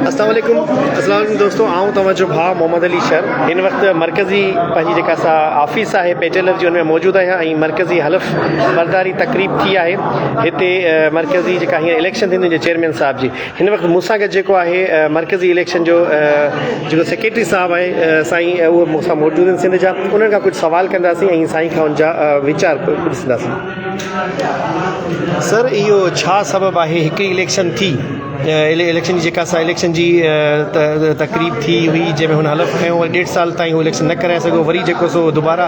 اسلام عليڪم اسلام عليڪم دوستو آئون توهان جو ڀاء محمد علي شر هن وقت مرڪزي پنهنجي جيڪا سا آفيس آهي پيٽيلر جي ان ۾ موجود آهيان ۽ مرڪزي حلف برداري تقريب ٿي آهي هتي مرڪزي جيڪا هينئر اليڪشن ٿيندي جي چيئرمين صاحب جي هن وقت مون سان گڏ جيڪو آهي مرڪزي اليڪشن جو جيڪو سيڪريٽري صاحب آهي سائين اهو مون سان موجود آهن سنڌ جا انهن کان ڪجهه سوال ڪنداسين ۽ سائين کان ان جا ويچار ڏسنداسين سر اهو ڇا سبب آهي هڪ اليڪشن ٿي اليڪشن جي جيڪا سا اليڪشن جي تقريب ٿي هئي جنهن ۾ هن حلف کنيو وري ڏيڍ سال تائين هو اليڪشن نه ڪرائي سگهيو وري جيڪو سو دوباره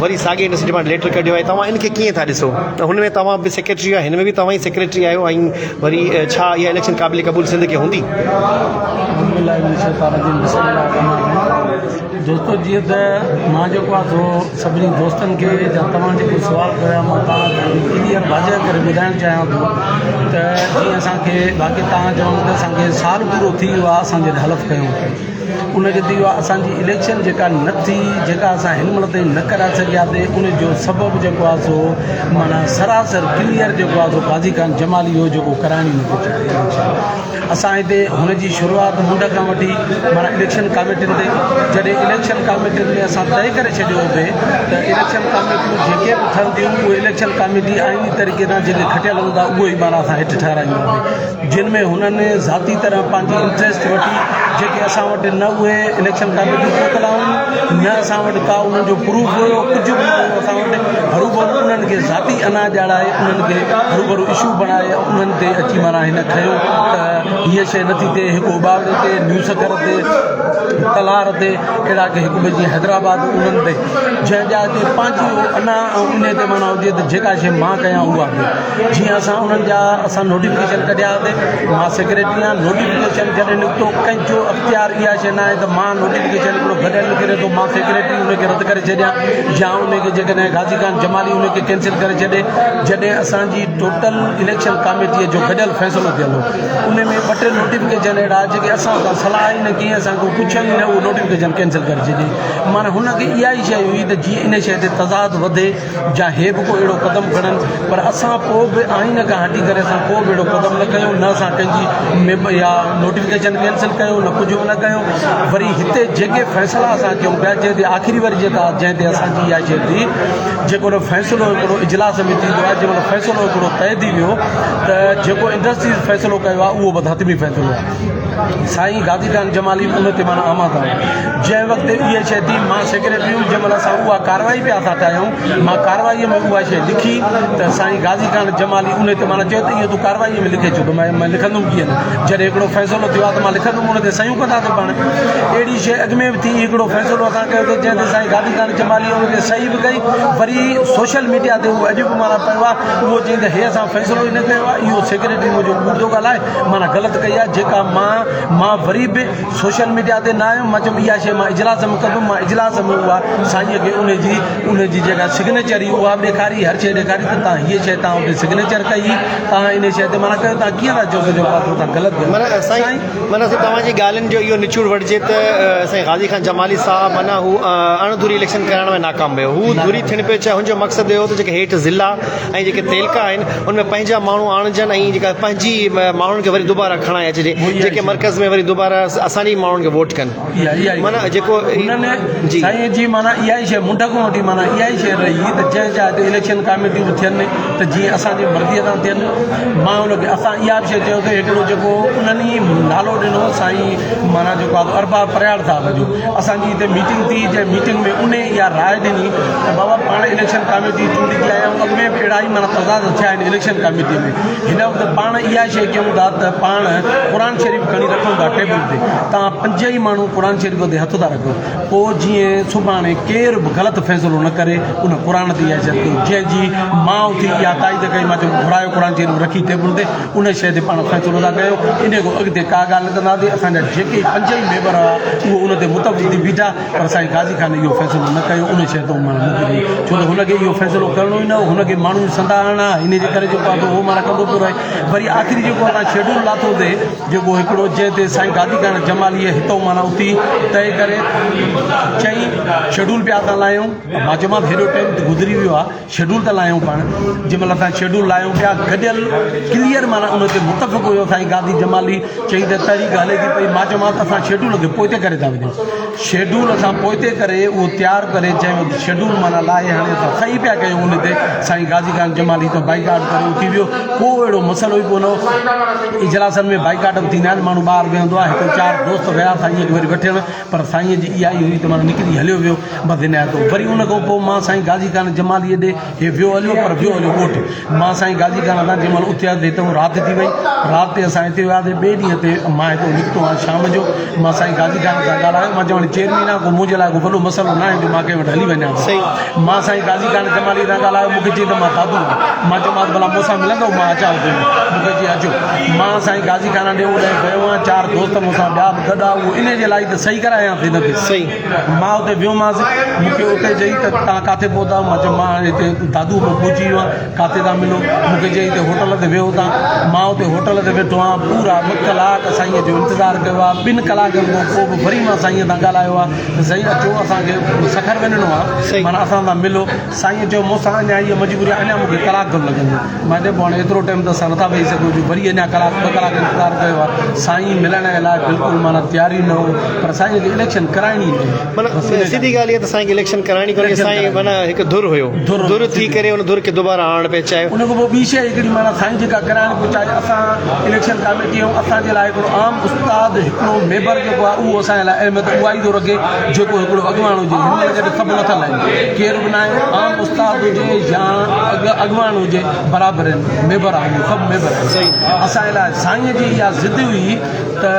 وري ساڳي انڊسٽري مان ليٽر ڪڍيو آهي توهان ان کي ڪيئن ٿا ڏسو ته هن ۾ توهان به سيڪريٽري آهيو هن ۾ به توهان ئي سيڪريٽري آهيو ۽ وري ڇا اها اليڪشن قابل قبول سنڌ کي هوندي؟ دوستو جيئن ته مان جيڪو آهي سو سڀني دوستن کي يا توهان جيڪو سوال ڪيو آهي مان توهان کي ڪليئر واضح ڪري ٻڌائڻ چاهيان ٿو ته جيئن اسانکي باقي توهان چوڻ ته اسانکي سال پورو ٿي ويو آهي اسان جڏهن حلف کنيو ان کي ٿي ويو آهي اسانجي اليڪشن جيڪا نه ٿي جيڪا اسان هن مهل تائين نه ڪرائي سگهياسي ان جو سبب جيڪو آهي سو معنيٰ سراسر ڪليئر جيڪو آهي سو قاضي خان جمالي هو جيڪو ڪرائڻ ئي نٿو چاهي اليڪشن اسان هتي هن جي شروعات منڍ کان وٺي معنيٰ اليڪشن ڪاميٽين تي جڏهن اليڪشن ڪاميٽين ۾ اسان طئي ڪري ڇڏيو هو پئي ته اليڪشن ڪاميٽيون جيڪي به ٺهنديون اهي اليڪشن ڪاميٽي آئيني طريقي سان جيڪي کٽيل هوندا اهي ئي معنيٰ اسان هيٺ ٺهرائينداسين جن ۾ هنن ذاتي طرح پنهنجي انٽريسٽ وٺي جيڪي اسان وٽ نه اهي اليڪشن ڪاميٽيون پهتل آهن نه اسان وٽ ڪا انهن جو پروف هيو ڪجهه به نه هيو اسان وٽ هروڀرو انهن کي ذاتي انا ڄاڻائي انهن کي هروڀرو اشو بڻائي انهن تي اچي معنيٰ هن کنيو ته هيء شيء نٿي ٿئي هڪ اٻاوڙي تي نيو سکر تي تلهار تي اهڙا ڪي هڪ ٻئي جيئن حيدرآباد انهن تي جنهن جاء تي پنهنجي انا ۽ انهي تي معنيٰ هجي ته جيڪا شيء مان ڪيان اها ٿئي جيئن اسان انهن جا اسان نوٽيفڪيشن ڪڍيا تي مان سيڪريٽري آهيان نوٽيفڪيشن جڏهن نڪتو ڪنهن جو اختيار اها شيء ناهي ته مان نوٽيفڪيشن هڪڙو گڏيل نڪري ٿو مان سيڪريٽري ان کي رد ڪري ڇڏيان يا ان کي جيڪڏهن غازي خان جمالي ان کي ڪينسل ڪري ڇڏي جڏهن اسان جي ٽوٽل اليڪشن ڪاميٽيء جو گڏيل فيصلو ٿيل هو ان ۾ ٻه ٽي نوٽيفڪيشن اهڙا جيڪي اسان کان صلاح ئي نه ڪئي اسان کان پڇيو ئي نه اهو نوٽيفڪيشن ڪينسل ڪري ڇڏي معنيٰ هن کي اها ئي شيء هئي ته جيئن ان شيء تي تضاد وڌي يا هي به ڪو اهڙو قدم کڻن پر اسان پوء به آئين کان هٽي ڪري اسان ڪو به اهڙو قدم نه کنيو نه اسان ڪنهن جي ميم يا نوٽيفڪيشن ڪينسل ڪيو نه ڪجهه به نه ڪيو وري هتي جيڪي فيصلا اسان ڪيون پيا جنهن تي آخري وري جيڪا جنهن تي اسان جي اها شيء ٿي جيڪو نه فيصلو هڪڙو اجلاس ۾ ٿيندو آهي جنهن مهل فيصلو هڪڙو طئي ٿي ويو ته جيڪو انڊسٽريز فيصلو ڪيو آهي اهو بس حتمي فيصلو آهي سائين غازي خان جمالي ان تي معنيٰ آماده هو جنهن وقت اها شيء ٿي مان سيڪريٽري هيم جنهن مهل اسان اها ڪارروائي پيا ٿا ٺاهيون مان ڪارروائي ۾ اها شيء لکي ته سائين غازي خان جمالي ان تي معنيٰ چيو ته اهو تون ڪارروائي ۾ لکي ڇو ٿو مان لکندم ڪيئن نه جڏهن هڪڙو فيصلو ٿيو آهي ته مان لکندم ان تي صحيحون ڪنداسين پاڻ اهڙي شيء اڳ ۾ به ٿي هڪڙو فيصلو اسان ڪيو ته جنهن تي سائين غازي خان جمالي ان تي صحيح به ڪئي وري سوشل ميڊيا تي اهو اڄ به معنيٰ پيو آهي اهو چئي ته هي اسان فيصلو ئي نه ڪيو آهي اهو سيڪريٽري منهنجو ڪوڙ ٿو ڳالهائي معنيٰ غلط ڪئي آهي جيڪا مان مان وري به سوشل ميڊيا تي نه آيم مان چيم اها شيء مان اجلاس ۾ ڪندم مان اجلاس ۾ اها سائينء کي ان جي ان جي جيڪا سگنيچر هئي اها به ڏيکاري هر شيء ڏيکاري ته تان هيء شيء تان اتي سگنيچر ڪئي هئي تان ان شيء تي معنيٰ ڪيو تان ڪيئن ٿا چئو ته جيڪو آهي سو تان غلط ڪيو معنيٰ سائين معنيٰ سائين توهان جي ڳالهين جو اهو نچوڙ وٺجي ته سائين غازي خان جمالي صاحب معنيٰ هو اڻ ڌري اليڪشن ڪرائڻ ۾ ناڪام ويو هو ڌري ٿيڻ پيو چاهي هن جو مقصد اهو هو ته جيڪي هيٺ ضلعا ۽ جيڪي تعلقا آهن ان ۾ پنهنجا ماڻهو آڻجن ۽ جيڪا پنهنجي ماڻهن کي وري دوباره کڻائي اچجي جيڪي مرڪز ۾ وري دوباره اسان جي ماڻهن کي ووٽ ڪن معنيٰ جيڪو انهن سائين جي معنيٰ اها ئي شيء منڍ کان وٺي معنيٰ اها ئي شيء رهي ته جنهن جاء تي اليڪشن ڪاميٽيون به ٿين ته جيئن اسان جي مرضيء سان ٿين مان ان کي اسان اها به شيء چيو ته هڪڙو جيڪو انهن ئي نالو ڏنو سائين معنيٰ جيڪو آهي ارباب پرهياڙ صاحب جو اسان جي هتي ميٽنگ ٿي جنهن ميٽنگ ۾ ان اها راء ڏني ته بابا پاڻ اليڪشن ڪاميٽي چونڊجي آيا آهيون اڳ ۾ به اهڙا ئي معنيٰ تضاد ٿيا آهن اليڪشن ڪاميٽي ۾ هن وقت پاڻ اها شيء ڪيون ٿا ته پاڻ قرآن شريف کڻي رکون ٿا ٽيبل تي تان پنج ئي ماڻهو قرآن شريف تي هٿ ٿا رکو پوء جيئن سڀاڻي ڪير به غلط فيصلو نه ڪري ان قرآن تي اها عزت ڪيو جنهن جي مان اٿي اها تائيد ڪئي مان چيو گهرايو قرآن شريف رکي ٽيبل تي ان شيء تي پاڻ فيصلو ٿا ڪيو ان کان اڳتي ڪا ڳالهه نه ڪنداسين اسان جا جيڪي پنج ئي ميمبر هئا اهو ان تي متفق ٿي بيٺا پر سائين قاضي خان اهو فيصلو نه ڪيو ان شيء تان ماڻهو مڪري ويو ڇو ته هن کي اهو فيصلو ڪرڻو ئي نه هو هن کي ماڻهو سندا آڻڻا ان جي ڪري جيڪو آهي هو معنيٰ ڪندو پيو رهي وري آخري جيڪو اسان شيڊول لاٿو تي جيڪو هڪڙو. جنهن تي سائين گادي خان جماليء هتئون معنيٰ اٿي طئي ڪري چئين شيڊول پيا ٿا لاهيون. مان چيومانس هيڏو ٽائيم ته گذري ويو آهي شيڊول ته لاهيون پاڻ. جنهن مهل اسان شيڊول لاهيون پيا گڏيل ڪليئر معنيٰ ان تي متفق هيو سائين گادي جمالي چئي ته تحريڪ هلي ٿي پئي. مان چيومانس اسان شيڊول کي پوئتي ڪري ٿا وڃون. شيڊول اسان پوئتي ڪري اهو تيار ڪري جنهن وقت شيڊول معنيٰ لاهي هاڻي اسان صحيح پيا ڪيون ان تي سائين غازي خان جمالي ته بائيڪاٽ ڪري اٿي ويو ڪو اهڙو مسئلو ئي ڪونه هو اجلاسن ۾ بائيڪاٽ به ٿيندا آهن ماڻهو ٻاهر ويهندو آهي هڪ چار دوست ويا سائينء کي وري وٺڻ پر سائينء جي اها ئي هئي ته معنيٰ نڪري هليو ويو بس عنايت هو وري ان کان پوء مان سائين غازي خان جماليء ڏي هي ويو هليو پر ويو هليو ڳوٺ مان سائين غازي خان هتان جنهن مهل اٿياسين هتئون رات ٿي وئي. رات تي اسان هتي وياسين. ٻئي ڏينهن تي مان هتئون نڪتو آهيان شام جو. مان سائين غازي خان سان ڳالهايو. مان چيو هاڻي چيئرمين آهيان ڪو منهنجي لاء ڪو وڏو مسئلو ناهي جو مان ڪنهن وٽ هلي وڃان ٿو. مان سائين غازي خان جمالي سان ڳالهايو. مون کي چيائين ته مان دادو آهيان. مان چيومانس ڀلا مون سان ملندؤ مان اچان ٿو. مون کي چيائين اچو. مان سائين غازي خان ڏي اوڏانهن ويو آهيان. چار دوست مون سان ٻيا به گڏ هئا. اهو انهي جي لاء ته صحيح ڪرايان ٿي نه ٿي. مان اتي ويومانس، مون کي اتي چيائين ته توهان ڪاٿي پهتا آهيو؟ مان چيو مان هاڻي هتي دادوء ۾ پهچي ويو آهيان، ڪاٿي ٿا ملو؟ مون کي چيائين هتي هوٽل تي ويهو ٿا. مان اتي هوٽل تي ويٺو آهيان، پورا ٻه ڪلاڪ سائينء جو انتظار ڪيو آهي، ٻن ڪلاڪن کان پوء به وري مان سائينء سان ڳالهايو آهي ته سائين اچو اسان کي سکر وڃڻو آهي، معنيٰ اسان سان ملو. سائينء چيو مون سان اڃا هيء مجبوري آهي، اڃا مون کي ڪلاڪ کن لڳندو. مان چيو پوء هاڻي ايترو ٽائيم ته اسان نٿا ويهي سگهون جو وري اڃا ڪلاڪ ٻه ڪلاڪ انتظار ڪيو آهي. سائين ملڻ جي لاء بلڪل معنيٰ تيار ئي نه هو پر سائين کي اليڪشن ڪرائڻي ئي نه هئي. معنيٰ سڌي ڳالهه اها ته سائين کي اليڪشن ڪرائڻي ڪونهي سائين معنيٰ هڪ ڌر هيو ڌر ٿي ڪري ان ڌر کي دوباره آڻڻ پئي چاهيو. ان کان پوء ٻي شيء هڪڙي معنيٰ سائين جيڪا ڪرائڻ پيو چاهي اسان اليڪشن ڪاميٽي آهيون اسان جي لاء هڪڙو عام استاد هڪڙو ميمبر جيڪو آهي اهو اسان جي لاء اهميت اها ئي ٿو رکي جيڪو هڪڙو اڳواڻ هجي هن مهل جڏهن سڀ لٿل آهن ڪير به ناهي عام استاد هجي يا اڳواڻ هجي برابر آهن ميمبر آهن سڀ ميمبر آهن اسان جي لاء سائين جي اها ضد هئي ته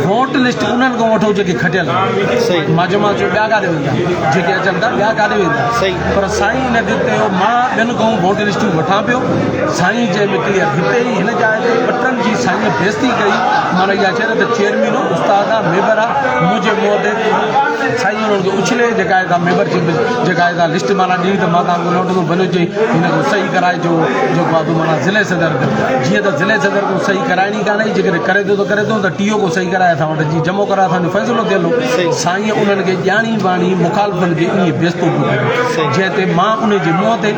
ووٽ لسٽ انهن کان وٺو جيڪي کٽيل آهن مان چيومانس چيو ٻيا ڪاڏي ويندا جيڪي اچن ٿا ٻيا ڪاڏي ويندا پر سائين ان تي چيو مان ٻين کان ووٽ لسٽون وٺان پيو سائين چئي ۾ ڪليئر هتي ئي هن جاء تي ٻٽن جي سائين بيستي ڪئي معنيٰ اها چئي ته چيئرمين هو استاد آ ميمبر آ منهنجي منهن تي سائين انهن کي اڇلي جيڪا هتان ميمبر شپ جيڪا هتان لسٽ معنيٰ ڏني ته مان توهان کان نه وٺندم وڃو چئي هن کان صحيح ڪرائجو جيڪو آ سو معنيٰ ضلعي صدر کان جيئن ته ضلعي صدر کان صحيح ڪرائڻي ڪانه هئي جيڪڏهن ڪري ٿو ته ڪري ٿو نه ته ٽي او کان صحيح ڪرائي اسان وٽ اچي جمع ڪرائي اسان جو فيصلو ٿيل هو سائين انهن کي ڄاڻي واڻي مخالفن کي ائين بيستو پيو ڪري جنهن تي مان ان جي منهن تي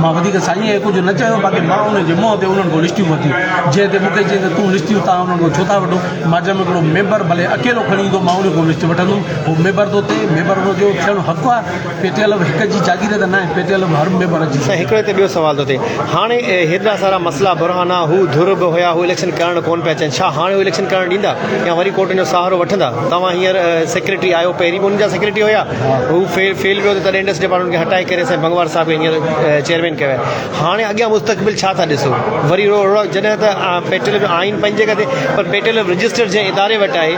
مان وڌيڪ سائين کي ڪجهه نه چيو باقي مان ان جي منهن تي انهن کان لسٽيون ورتيون جنهن تي مون کي چيائين ته تون لسٽيون تان انهن کان ڇو ٿا وٺو مان چيم هڪڙو ميمبر ڀلي اڪيلو کڻي ايندو مان ان کان لسٽ وٺندم هو ميمبر ٿو ٿئي ميمبر ان جو ٿيڻ حق آهي پي ٽي ايل هڪ جي جاگير ته ناهي پي ٽي ايل هر ميمبر جي. سائين هڪڙو هتي ٻيو سوال ٿو ٿئي هاڻي هيترا سارا مسئلا برهانا هو ڌر به هيا هو اليڪشن ڪرڻ ڪون پيا چاهين ڇا هاڻي هو اليڪشن ڪرڻ ڏيندا يا وري ڪورٽن جو سهارو وٺندا توهان هينئر سيڪريٽري آهيو پهرين به انهن جا سيڪريٽري هيا هو فيل فيل ويو ته تڏهن انڊس ڊپارٽمينٽ کي هٽائي ڪري سائين بنگوار صاحب کي هينئر چيئرمين ڪيو آهي هاڻي اڳيان مستقبل ڇا ٿا ڏسو وري رو روڙا جڏهن ته پيٽرول جو آئين پنهنجي جڳهه تي پر پيٽرول رجسٽر جنهن اداري وٽ آهي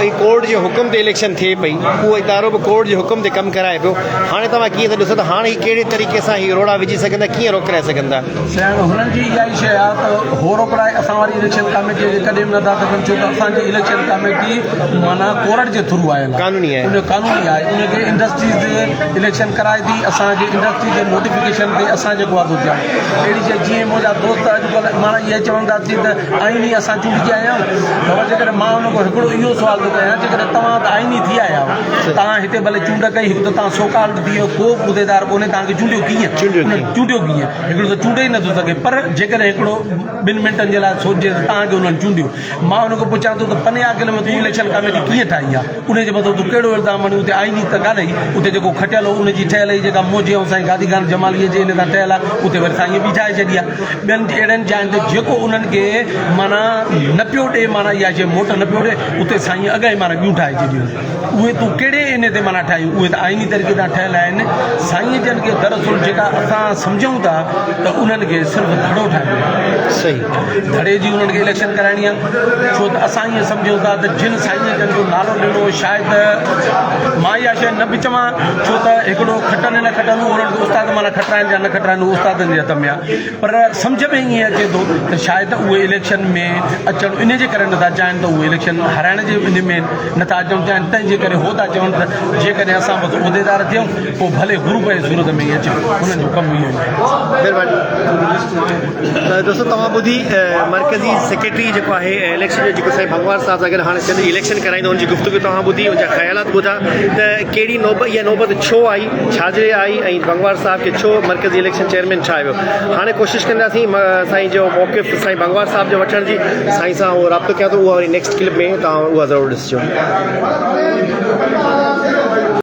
۽ ڪورٽ جي حڪم تي اليڪشن ٿئي پئي اهو ادارو به ڪورٽ جي حڪم تي ڪم ڪرائي پيو هاڻي توهان ڪيئن ٿا ڏسو ته هاڻي هي ڪهڙي طريقي سان هي روڙا وجهي سگهندا ڪيئن روڪرائي سگهندا. سائين هنن جي اها ئي شيء آهي ته هو روڪرائي اسان واري اليڪشن ڪاميٽي کي ڪڏهن به نٿا سگهن ڇو ته اسان جي اليڪشن ڪاميٽي معنيٰ ڪورٽ جي ٿرو آيل آهي قانوني آهي ان قانوني آهي ان کي انڊسٽريز اليڪشن ڪرائي ٿي اسان جي انڊسٽري جي نوٽيفڪيشن تي اسان جيڪو آ سو ٿيا اهڙي شيء جيئن منهنجا دوست اڄڪلهه معنيٰ اهي چون ٿا چي ته آئيني اسان چونڊجي آيا آهيون بابا جيڪڏهن مان ان کان هڪڙو اهو سوال ٿو ڪيان جيڪڏهن توهان ته آئيني ٿي آيا آهيو توهان هتي ڀلي چونڊ ڪئي هڪ ته توهان سوڪالڊ ٿي ويو ڪو به عهديدار ڪونهي توهان کي چونڊيو ڪيئن چونڊيو ڪيئن هڪڙو ته چونڊي ئي نٿو سگهي پر جيڪڏهن هڪڙو ٻن منٽن جي لاء سوچجي ته توهان کي انهن چونڊيو مان ان کان پڇان ٿو ته پني عاقل ۾ تون اليڪشن ڪاميٽي ڪيئن ٺاهي آ ان جي مٿان تون ڪهڙو الزام هڻي اتي آئيني ته ڪانه هئي اتي جيڪو کٽيل هو ان جي ٺهيل هئي جيڪا منهنجي ۽ سائين غازي خان جمالي جي ان سان ٺهيل آ اتي وري سائين ٻي ٺاهي ڇڏي آ ٻين اهڙن جاين تي جيڪو انهن کي معنيٰ نه پيو ڏي معنيٰ اها شيء موٽ نه پيو ڏي اتي سائين اڳ ئي معنيٰ ٻيون ٺاهي ڇڏيون اهي تون ڪهڙي ان تي معنيٰ ٺاهيون اهي ته آئيني طريقي سان ٺهيل آهن سائين جن کي دراصل جيڪا اسان سمجهون ٿا ته انهن کي صرف ڌڙو ٺاهڻو آهي صحيح ڌڙي جي انهن کي اليڪشن ڪرائڻي آهي ڇو ته اسان ائين سمجهون ٿا ته جن سائين جن جو نالو ڏنو شايد مان اها شيء نه به چوان ڇو ته هڪڙو کٽن نه کٽن انهن کي استاد معنيٰ کٽرائن يا نه کٽرائن اهو استادن جي هٿ ۾ آهي پر سمجهه ۾ ائين اچي ٿو ته شايد اهي اليڪشن ۾ اچڻ ان جي ڪري نٿا چاهين ته اهي اليڪشن هارائڻ جي ان ۾ نٿا اچڻ چاهين تنهن جي ڪري هو ٿا چون ته جيڪڏهن اسان بس عهديدار ٿيون پوء ڀلي گروپ جي صورت ۾ ئي اچن انهن جو ڪم اهو ئي آهي. مھرباني ته دوستو توهان ٻڌي مرڪزي سيڪريٽري جيڪو آهي اليڪشن جو جيڪو سائين ڀنگوار صاحب سان گڏ هاڻي سنڌ جي اليڪشن ڪرائيندو ان جي گفتگو توهان ٻڌي ان جا خيالات ٻڌا ته ڪهڙي نوبت اها نوبت ڇو آئي ڇا جي لاء آئي ۽ بنگوار صاحب کي ڇو مرڪزي اليڪشن چيئرمين ٺاهيو ويو هاڻي ڪوشش ڪنداسين سائين جو موقف سائين بنگوار صاحب جو وٺڻ جي سائين سان اهو رابطو ڪيان ٿو اها وري نيڪسٽ ڪلپ ۾ توهان اها ضرور ڏسجو.